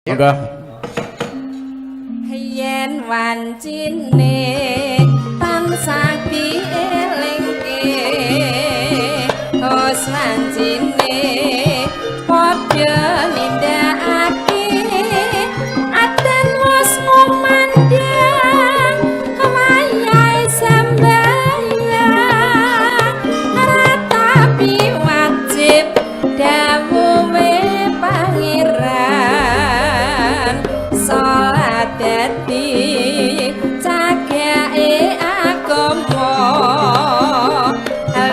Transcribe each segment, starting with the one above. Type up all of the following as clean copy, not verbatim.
Monggo. Yen wancine tansah dielingke, wis wancine padha nindakake, adan wis ngumandhang wayahe sembahyang, ratapi wajib dawuhe Pangeran, salat dadi cagake agama,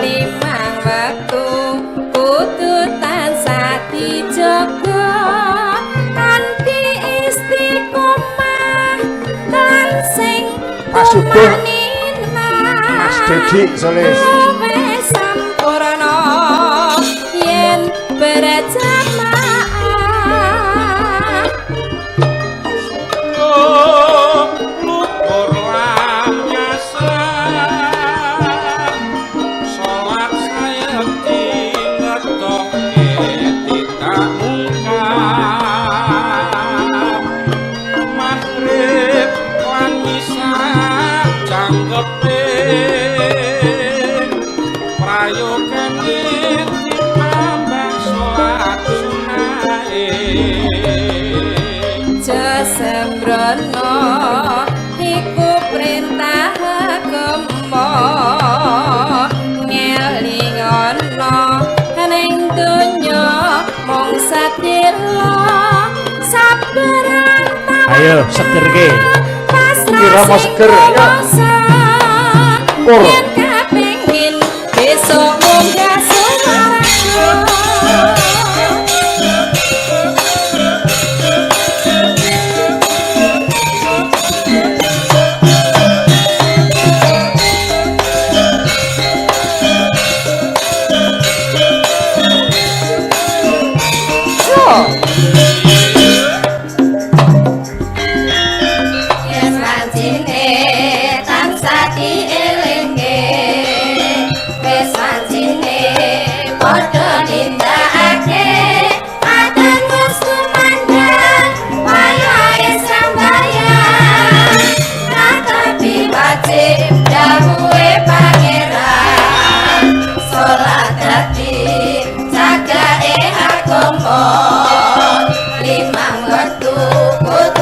limang wektu kudu tansah dijaga kanthi istiqomah lan sing Pak Subuh. tumaninah. Mas Dedi Solis. Wis sampurna yen berjamaah. Luhur lan nyasar, salat sayekti ngetokke tidak mungkar, maghrib lan misa jangkepe, prayogane ditambah salat sunahe. Aja sembrono iku perintah agama, ngelingono ning donya mung sedelo, sabar. Ayo segerke. Irama seger, ya. Pur. Yen kapengin besok munggah swarga. Yen wancine tansah dielingke, wis wancine padha nindakake, adan wis tumandang wayahe sembahyang, tetapi wajib dawuhe Pangeran, salat dadi cagake agama, limang wektu kudu